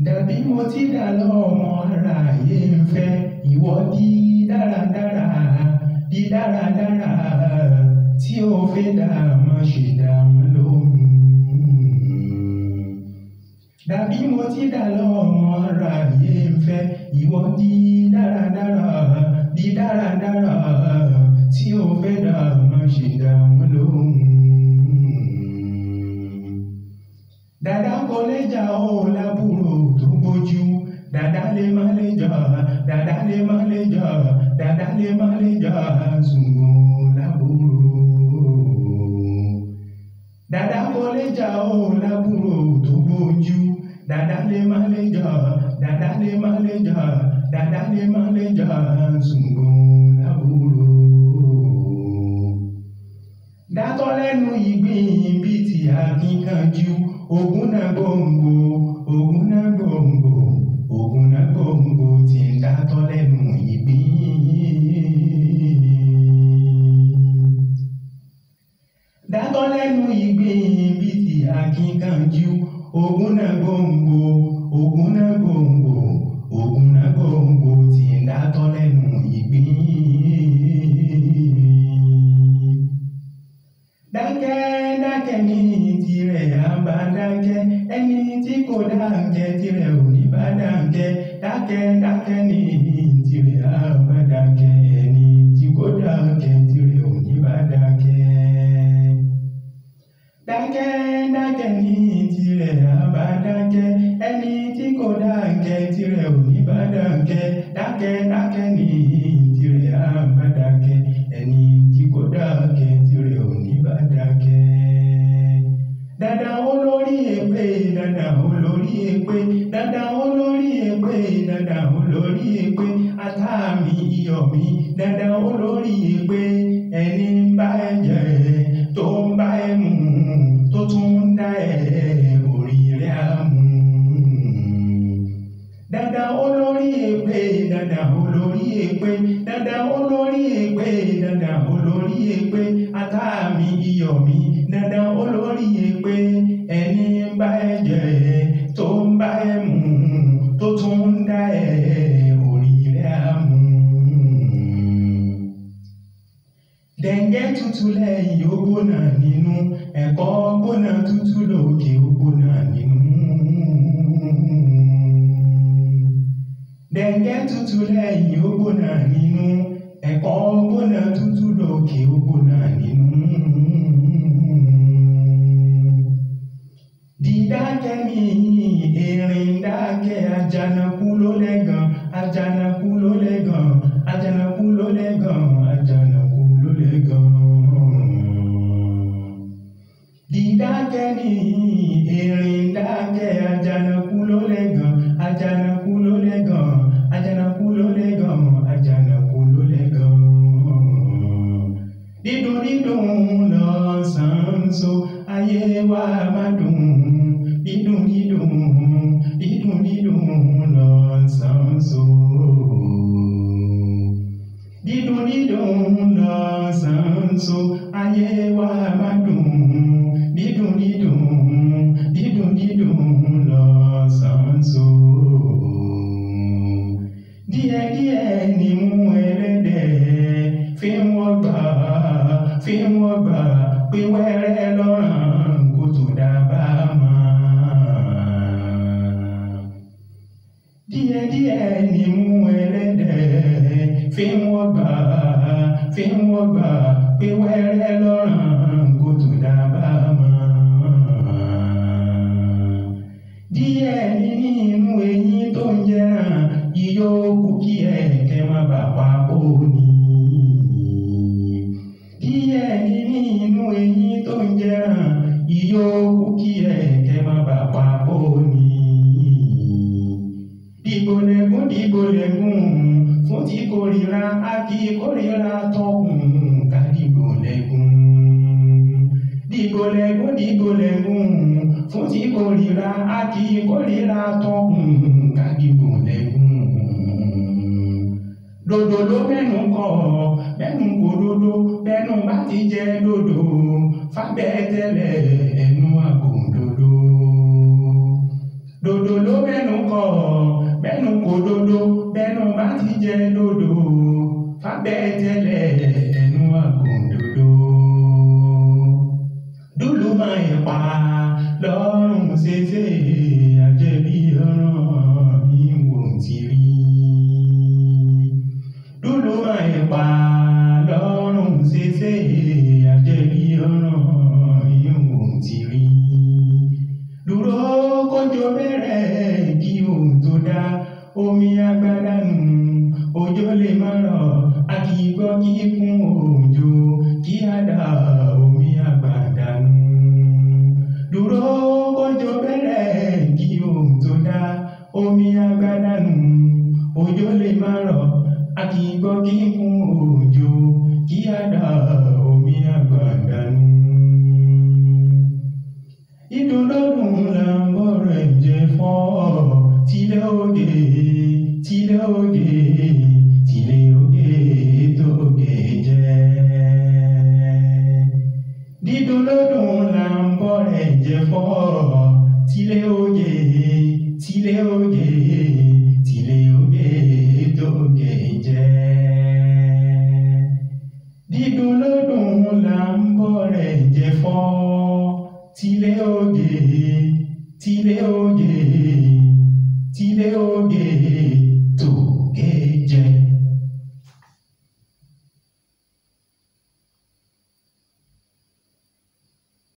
Dàbí mo ti dà lọ́mọ ara ayé ń fẹ́, ìwọ di dáradára, di dáradára, tí o fẹ́ dà má ṣe dá wọn lóhùn. Dàbí mo ti dà lọ́mọ ara ayé ń fẹ́, ìwọ di dáradára, di dáradára, tí o fẹ́ dà má ṣe dá wọn lóhùn. Dàdá kò lè jà ó lábúrò tó gbójú, dàdá lè má lè jà, dàdá lè má lè jà, dàdá lè má lè jà, ṣùgbọ́n lábúrò. Dàdá kò lè jà ó lábúrò tó gbójú, dàdá lè má lè jà, dàdá lè má lè jà, dàdá lè má lè jà, ṣùgbọ́n lábúrò. Dátọ́ lẹ́nu ìgbín bíi ti akíkanjú, ògùn náà gbòǹgbò, ògùn náà gbòǹgbò, ògùn náà gbòǹgbò tí ń dátọ́ lẹ́nu ìgbín. Dátọ́ lẹ́nu ìgbín bíi ti akíkanjú, ògùn náà gbòǹgbò, ògùn náà gbòǹgbò, ògùn náà gbòǹgbò tí ń dátọ́ lẹ́nu ìgbín. Dákẹ́ dákẹ́ ní tirẹ̀ á bá dákẹ́, ẹni tí kò dákẹ́ tirẹ̀ ò ní bá dákẹ́. Dákẹ́ dákẹ́ ní tirẹ̀ á bá dákẹ́, ẹni tí kò dákẹ́ tirẹ̀ ò ní bá dákẹ́. Dákẹ́ dákẹ́ ní tirẹ̀ á bá dákẹ́, ẹni tí kò dákẹ́ tirẹ̀ ò ní bá dákẹ́. Dákẹ́ dákẹ́ ní tirẹ̀ á bá dákẹ́, ẹni tí kò dákẹ́ tirẹ̀ ò ní bá dákẹ́. Dàdá olórí èpè, dàdá olórí èpè, dàdá olórí èpè, dàdá olórí èpè, ata mi iyọ̀ mi, dàdá olórí èpè, ẹni ń bá ẹ jẹ, tó ń bá ẹ mu, tó tún ń dá ẹ orí rẹ̀ á mú. Dàdá olórí èpè, dàdá olórí èpè, dàdá olórí èpè, dàdá olórí èpè, ata mi iyọ̀ mi, dàdá olórí èpè, ẹni ń bá ẹ jẹ, tó ń bá ẹ mu, tó tún ń dá ẹ orí rẹ̀ á mú. Dẹ̀ǹgẹ̀ tutù lẹ́yìn ó gbóná nínú, ẹ̀kọ́ gbóná tutù lókè ó gbóná nínú. Dẹ̀ǹgẹ̀ tutù lẹ́yìn ó gbóná nínú, ẹ̀kọ́ gbóná tutù lókè ó gbóná nínú. Dídákẹ́ ní erin dákẹ́, àjànàkú ló lẹ́gàn, àjànàkú ló lẹ́gàn, àjànàkú ló lẹ́gàn, àjànàkú ló lẹ́gàn. Dídákẹ́ ní erin dákẹ́, àjànàkú ló lẹ́gàn, àjànàkú ló lẹ́gàn, àjànàkú ló lẹ́gàn, àjànàkú ló lẹ́gàn. Dídùn dídùn lọ́sàn-án so, ayé wa má dùn. Dídùn dídùn, dídùn dídùn lọ́sàn-án so. Dídùn dídùn lọ́sàn-án so, ayé wa má dùn. Dídùn dídùn, dídùn dídùn lọ́sàn-án so. Díẹ̀díẹ̀ ni mú ẹlẹ́dẹ̀ fi ń wọ́gbà, fi ń wọ́gbà, pé wẹ́rẹ́ lọ́ràn kó tó dábàá mọ́. Díẹ̀díẹ̀ ni mú ẹlẹ́dẹ̀ fi ń wọ́gbà, fi ń wọ́gbà, pé wẹ́rẹ́ lọ́ràn kó tó dábàá mọ́. Díẹ̀ ní nínú eyín tó ń jẹrán, ìyókù kí ẹ̀kẹ́ má bàa pa bó ni. Díẹ̀ ní nínú eyín tó ń jẹrán, ìyókù kí ẹ̀kẹ́ má bàa pa bó ni. Dìgbòlẹ̀gún dìgbòlẹ̀gún fún tí kórìíra, a kì í kórìíra tọkùn ká dìgbòlẹ̀gún. Dìgbòlẹ̀gún dìgbòlẹ̀gún fún tí kórìíra, a kì í kórìíra tọkùn ká dìgbòlẹ̀gún. Dòdò ló mẹ́nu kọ̀, mẹ́nu kò dòdò, bẹ́nu bá ti jẹ dòdò, fábẹ́ tẹ́lẹ̀ ẹnu àgò dòdò. Dòdò ló mẹ́nu kọ̀, mẹ́nu kò dodo, bẹ́nu bá ti jẹ dòdò, fábẹ́ tẹ́lẹ̀ ẹnu àgùn dòdò. Dúlù máa ń pa lọ́rùn ṣeṣe, àjẹbí ọ̀ràn ìwò ti rí. Dúlù máa ń pa lọ́rùn ṣeṣe, àjẹbí ọ̀ràn ìwò ti rí. Dúró kójó bẹ̀rẹ̀ kí ohun tó dá omi agbádá nù, òjò lè má rọ̀, a kì í gbọ́ kíkún òjò kí á dá omi agbádá nù. Dúró kójó bẹ̀rẹ̀ kí ohun tó dá omi agbádá nù, òjò lè má rọ̀, a kì í gbọ́ kíkún òjò kí á dá omi agbádá nù. Ìdúndódùn là ń bọ̀rọ̀ ẹ̀jẹ̀ fọ́, tilẹ̀ òde, tilẹ̀ òde, tilẹ̀ òde tó gé jẹ́. Dídúndódùn là ń bọ̀rọ̀ ẹ̀jẹ̀ fọ́, tilẹ̀ òde, tilẹ̀ òde, tilẹ̀ òde tó gé jẹ́. Dídúndódùn là ń bọ̀rọ̀ ẹ̀jẹ̀ fọ́, tilẹ̀ òde.